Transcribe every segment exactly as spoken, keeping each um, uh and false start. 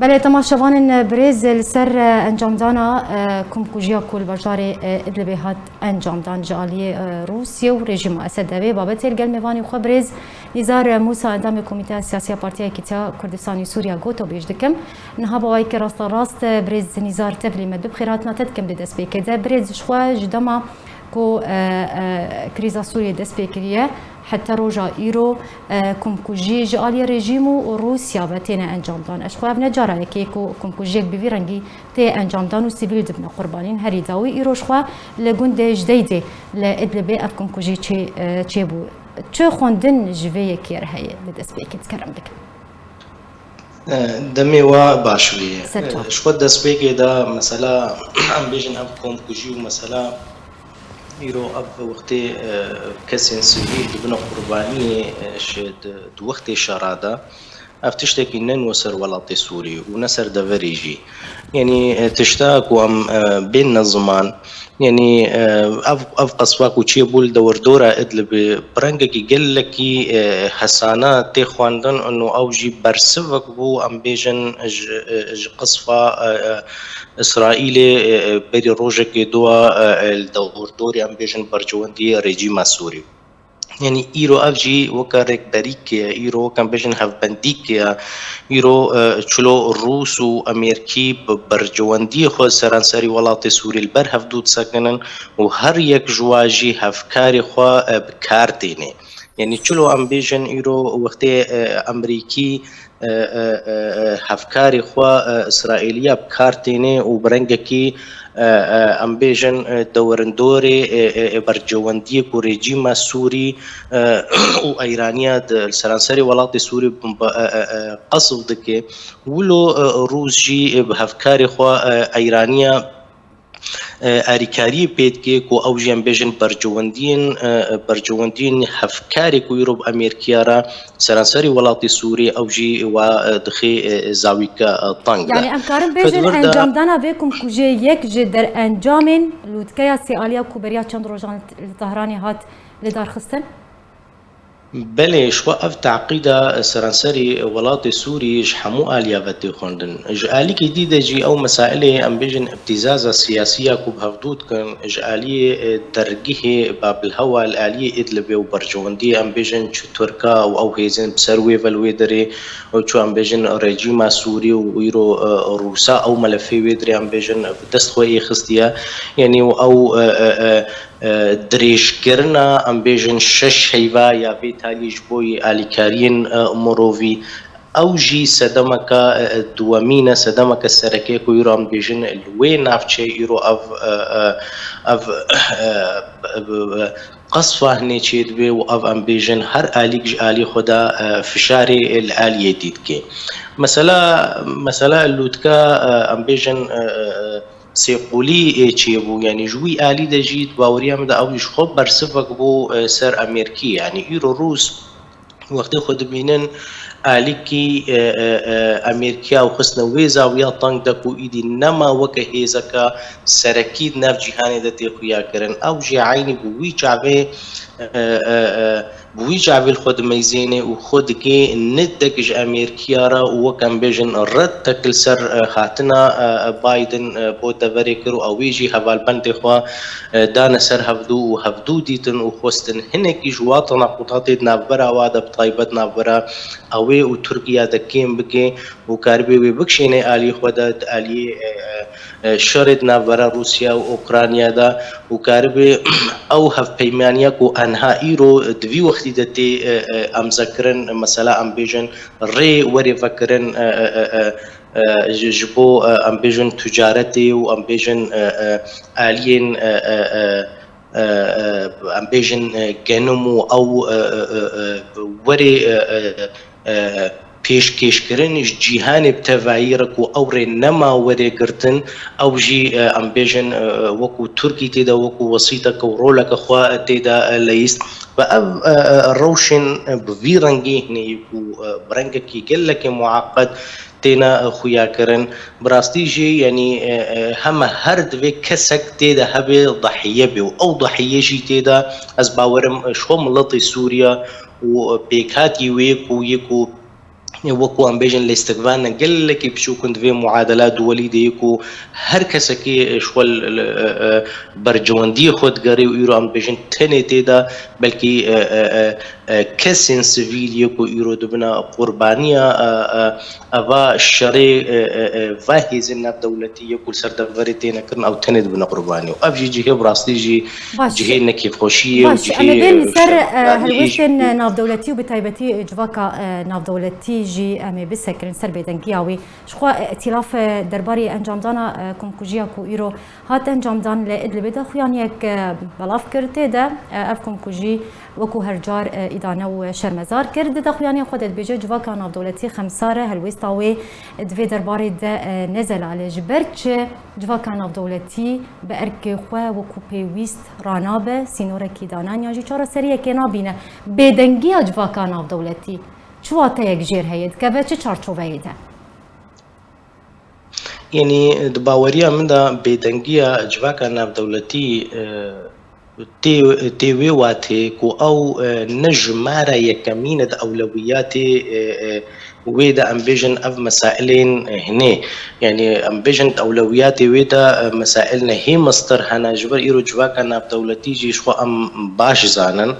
Belê, temaşevanên birêz, li ser, e, encamdana, e, komkujiya ku li bajarê, e, Idlibê hat encamdan ji aliyê, e, Rûsya û rejîma Esed, divê babetê li gel mêvanê xwe birêz Nîzar Mûsa, endamê Komîteya Siyasî ya Partiya Yekîtiya Kurdistanê Sûriya, gotobêj dikim. Niha bi awayekî rasterast, e, birêz Nîzar, tev lê me du bi xêrhatina te dikim di destpêkê de. Birêz, ji xwe ji dema ku, e, e, krîza Sûriyê dest pê kiriye, heta roja îro, e, komkujî ji aliyê rejîm û Rûsya ve têne encamdan. Ji xwe ev ne cara yekê ku komkujiyek bi vî rengî tê encamdan û sivîl dibine qurbanîn. Herî dawî îro ji xwe li gundê Jdeydê li Idlibê ev komkujî çê, e, çêbû. Çi xwendin ji vê yekê re heye li destpêkê, dikerem dikim? E, demê we baş bê. Ser çav. E, ji xwe destpêkê de mesela, em bêjin ev komkujî û mesela îro ev wextê, e, kesên sivîl dibine qurbaniyê, e, ji di, di wextê şera de, ev tiştekî ne nû ser welatê Sûrî û ne ser deverê jî. Yanî, e, tişta ku em, e, bênine ziman, yanî, e, ev, ev qesfa ku çêbû li dewirdora Idlibê, bi rengekî gelekî, e, hesana tê xwendin û ew jî bersivek bû, em bêjin, ji, e, ji qesfa, e, e, Îsraîlê, e, e, berî rojekê dua, e, e, li dewirdorê, em bêjin, berjewendiyê rejîma Sûrî. Yanî îro ev jî weke rêkberîkê ye, îro weke em bêjin hevbendîkê ye. Îro, e, çilo Rûs û Amerîkî bi berjewendiyê xwe seranserî welatê Sûrî li ber hevdû disekinin û her yek ji wa jî hevkarê xwe, e, bi kar têne. Yanî çilo em bêjin îro wextê, e, Amerîkî, e, e, e, e, hevkarê xwe, e, Îsraîliya bi kar têne û bi rengekî, e, e, em bêjin, e, dewirindorê, e, e, e, berjewendiyê ku rejîma Sûrî, e, û Eyraniya di, li seranserê welatê Sûrî bi, e, e, e, qesf dike. Wilo, e, Rûs jî, e, bi hevkarê xwe, e, Eyraniya, e, alîkariyê pê dike ku ew jî em bêjin berjewendiyên, e, berjewendiyên hevkarê ku îro bi Amerîkiya re seranserî welatê Sûrî ew jî wa, e, dixê, e, zawîka, e, teng de. Yanî em karin bêjin Xwedwir de encamdana vê komkujiyê yek ji derencamên lûtkeya sêaliya ku beriya çend rojan li Tehranê hat lidarxistin? Belê, ji xwe ev teqîda seranserî welatê Sûrî ji hemû aliya ve tê xwendin. Ji alîkî dî de jî ew mesailê, em bêjin, îbtîzaza siyasî ya ku bi hevdû dikin, ji aliyê, e, dergihê Babilhewa, li aliyê Idlibê û berjewendiyê, em bêjin, çi Tirka û ew hêzên bi ser wê ve li wê derê û çi, em bêjin, rejîma Sûrî û îro, e, Rûsa ew melefê wê derê, em bêjin, bi dest xwe yê xistiye. Yanî û ew, e, e, e, e, dirêjkirina, em bêjin, şeş heyva ya vê talî ji bo yê alîkariyên, e, mirovî, ew jî sedemeke, e, e, duwemîn e, sedemeke sereke ku îro em bêjin li wê navçeyê îro ev, e, e, ev, e, e, e, qesfa hinê çêdibe û ev, em bêjin, her alîk ji alî xwe de, e, fişarê li aliyê dî dike. Mesela, mesela lûtka, e, em bêjin, e, e, e, sêqolî, ê, çêbû. Yanî ji wî alî de jî di baweriya min de ew jî ji xwe bersivek bû, e, ser Amerîkî. Yanî îro Rûs wextê xwe dibînin alîkî, e, e, e, Amerîkiya û xistine wê zawiya teng de ku îdî nema weke hêzeke serekî di nav cîhanê de tê xuyakirin. Ew jî eynî bi wî çavê, e, e, e, bi wî çavê li xwe dimeyzêne û xwe dike nidek ji Amerîkiya re û wek em bêjin redek li ser, e, hatina, e, e, Biden, e, bo deverê kir û ew ê jî hevalbendê xwe, e, dane ser hevdû û hevdû dîtin û xwestin hinekî ji wa tenaqudatê di navbera wa de bi taybet navbera ew ê û Tirkiya de kêm bike û karibê wê bikişêne alî xwe de di aliyê, e, e, e, şerê di navbera Rûsya û Ukrayna de û karibe ew hevpeymaniya ku enha îro di vî wextî de tê, e, e, emzekirin, mesela em bêjin rê werê vekirin, e, e, e, e, e, ji, ji bo, e, em bêjin ticaretê û em bêjin, e, e, aliyên, e, e, e, e, e, em bêjin, e, genim û ew, e, e, e, e, werê, e, e, e, pêşkêşkirin ji cîhanê bi tevayî re ku ew rê nema were girtin, ew jî, e, em bêjin, e, e, wekû Tirkî tê de wekû wesîteke û roleke xwe tê de, e, leyîst. Bi ev, e, e, rewşên, e, bi vî rengî hinê ku, e, bi rengekî gelekî mueqed têne, e, xuyakirin. Bi rastî jî, yanî, e, e, heme her divê kesek tê de hebe dahiye be û ew dahiye jî tê de, ez bawerim, e, ji xwe miletê Sûriye û, e, pêkhatî wê ku yê ku Wekû em bêjin lêstikvanên gelekî biçûk in di vê muadela duwelî de yê ku her kesekî ji xwe li, li, e, e, bercewendiyê xwe digerê û îro em bêjin tenê tê de belkî, e, e, e, e, kesên sivîl yê ku îro dibine qurbaniya, e, e, eva şerê, e, e, e, va hêzên navdewletî yê ku li ser deverê têne kirin ew tenê dibine qurbanî. Û ev jî cihê bi rastî jî Baş. cihê nekêfxweşiyê û Baş, cihê, em ê bên li e, ser, e, şermezariyê jî. helwêstên, e, navdewletî û bi taybetî civaka, e, navdewletî jî em ê bisekirin ser bêdengiya wî. Ji xwe, e, îtîlaf, e, derbarê encamdana, e, komkujiya ku îro hat encamdan li Idlibê de xuyaniyek, e, belav kir. Tê de, e, ev komkujî wekû her car, e, îdane û şermezar kir. Di daxuyaniya xwe de dibêje civaka navdewletî xemsar e, helwêsta wê di vê derbarê de, e, ne zelal e. Ji ber çi civaka navdewletî bi erkê xwe wekû pêwîst ranabe, sînorekî dananî yan jî çareseriyekê nabîne? Bêdengiya civaka navdewletî çi wateyek jêr heye, dikeve çi çarçoveyê de? Yanî di baweriya min de bêdengiya civaka navdewletî, e, tê, tê wê watê ku ew, e, ne jimara yekemîn e di ewlewiyatê, e, e, wê de em bêjin ev mesailên, e, hinê. Yanî em bêjin di ewlewiyatê wê de, e, mesail nehê mestir hene, ji ber îro civaka navdewletî jî ji xwe em baş zanin.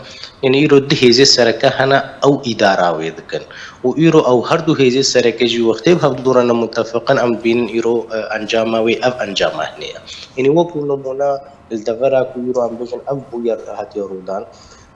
Yanî îro du hêzê sereke hene ew îdara wê dikin. Û îro ew her du hêzê sereke jî wextê bi hevdû re ne mutefiqin, em dibînin îro, e, encama wê ev encama hinê ye. Yanî wekû nimûne li devera ku îro em bêjin ev bûyer hatiye rûdan.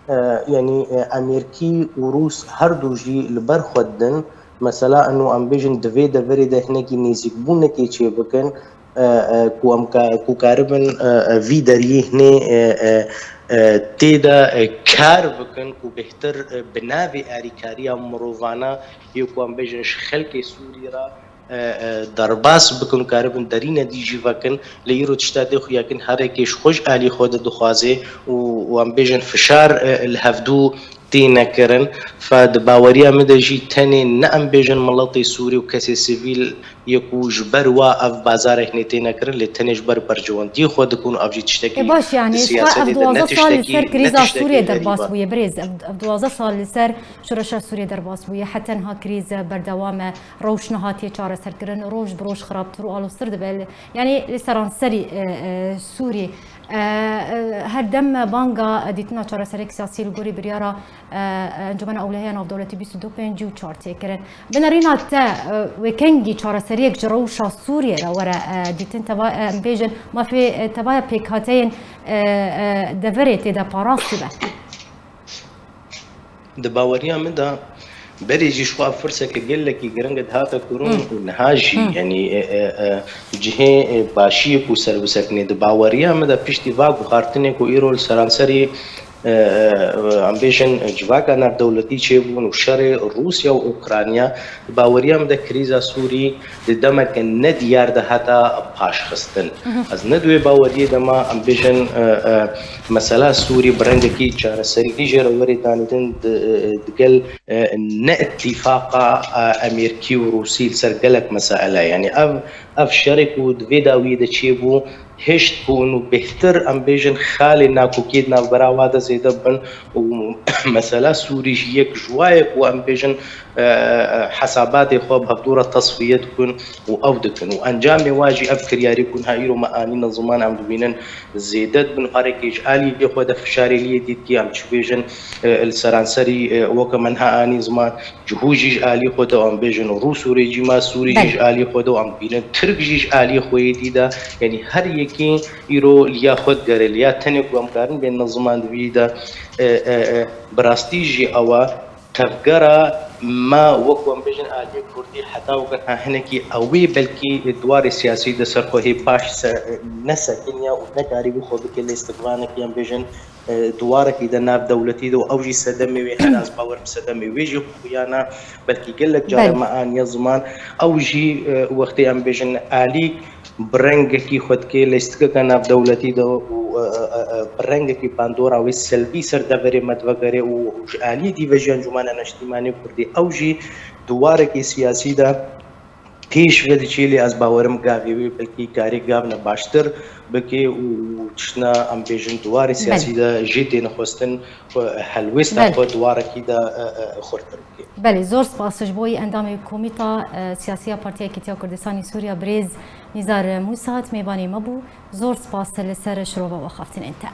E, yanî, e, Amerîkî û Rûs her du jî li ber xwe didin. Mesela eno em bêjin di vê deverê de hinekî nêzîkbûnekê çêbikin, e, e, ku em ka-, ku karibin, e, e, vî deriyê hinê, e, e, e, tê de, e, kar bikin ku bêhtir, e, bi navê alîkariya mirovana yê ku em bêjin ji xelkê Sûrî re, e, e, derbas bikin û karibin derîne dî jî vekin. Lê îro tişta dê xuyakin herekê ji xwe ji alî xwe de dixwaze û, û em bêjin fişar, e, li hevdû têne kirin. Fe di baweriya min de jî tenê ne em bêjin miletê Sûrî û kesê sivîl yê ku ji ber wa ev bazarek nê têne kirin, lê tenê ji ber bercewendiyê xwe dikin û ev jî tiştekî E, baş, yanî, di ji xwe ev siyasetê de ne duwazdeh sal li tiştekî, ser ne krîza tiştekî Sûriyê derbas derî be. bûye, birêz. Ev, ev duwazdeh sal li ser şoreşa Sûriyê derbas bûye. Heta niha krîze berdewam e. Rewş nehatiye çareserkirin. Roj bi roj xirabtir û aloztir dibe. Yanî li seranserî, e, e, Sûrî. E, e, her dem banga dîtina çareseriyek siyasî li gorî biryara, e, e, Encûmena Ewlehiya Navdewletî bîst û du pêncî û çar tê kirin. Bi nerîna te, e, wê kengî çareseriyek ji rewşa Sûriyê re were, e, dîtin? Teva, e, em bêjin, mafê, e, tevaya pêkhateyên, e, e, deverê tê de parastî be? Di baweriya min de berê jî ji xwe ev firseke gelekî giring e dihate kirin Hmm. û niha jî, Hmm. yanî, e, e, e, cihê, e, başiyê ku ser bisekinê. Di baweriya min de piştî va guhartinê ku îro li seranserî, e, e, em bêjin, civaka navdewletî çêbûn û şerê Rûsya û Ukrayna, di baweriya min de krîza Sûrî di demeke nediyar de heta paşxistin. Mhm. Ez ne di wê baweriyê de me, em bêjin, e, e, mesela Sûrî bi rengekî çareserî jê re were danîtin di, e, digel, e, ne îtîfaqa, e, Amerîkî û Rûsî li ser gelek mesaile. Yanî ev, ev şerê ku di vê dawiyê de çêbû, hişt ku hûn û bêhtir, em bêjin, xalê nakokiyê di navbera wa de zêde bibin û mesela Sûrî jî yek ji wa ye ku em bêjin, e, e, hesabatê xwe bi hevdû re tesfiye dikin û ew dikin. Û encamê wa jî ev kiryarî ku niha îro me anîne ziman em dibînin zêde dibin. Herekê ji aliyê xwe de fişarê liyê dîtkî em çi bêjin, e, li seranserî, e, weke me niha anî ziman, Cihû jî ji alî xwe de, em bêjin Rûs û rejîma Sûrî jî Belê. ji alî xwe de, em bînin Tirk jî ji alî xwe yê dî de, yanî her yekî îro liya xwe digere, liya tenê ku em karin bên niziman di vî de, e, e, e, bi rastî jî ew e tevgera me, wek em bêjin aliyê Kurdî, heta weke ha hinekî ew ê belkî di warê siyasî de ser xwe hê baş se-, nesekiniye û nekarî bi xwe bike lêstikvanekî, em bêjin, e, di warekî de navdewletî de û ew jî sedemê wê hene, ez bawer bi sedemê wê jî xuyana, belkî gelek care Belê. me aniye ziman, ew jî, e, wextê em bêjin alî bi rengekî xwe dike, lêstikeke navdewletî de û, e, e, e, e, bi rengekî bandora wê selbî ser deverê me divegere û ji aliyê dî ve jî Encûmena Neştîmanê Kurdî ew jî di warekî siyasî de pêş ve diçê, lê ez bawerim gavê wê belkî karê gavne baştir bike û tiştine, em bêjin, di warê siyasî de jê têne xwestin, xwe helwêsta Belê. Xwe di warekî de e, e, xurtir bike. Belê, zor spas ji bo wî endamê Komîta e, Siyasî ya Partiya Yekîtiya Kurdistanê Sûriya birêz Nîzar Mûsat mêvanê me bû. Zor spas li ser şirova we xaftinên te.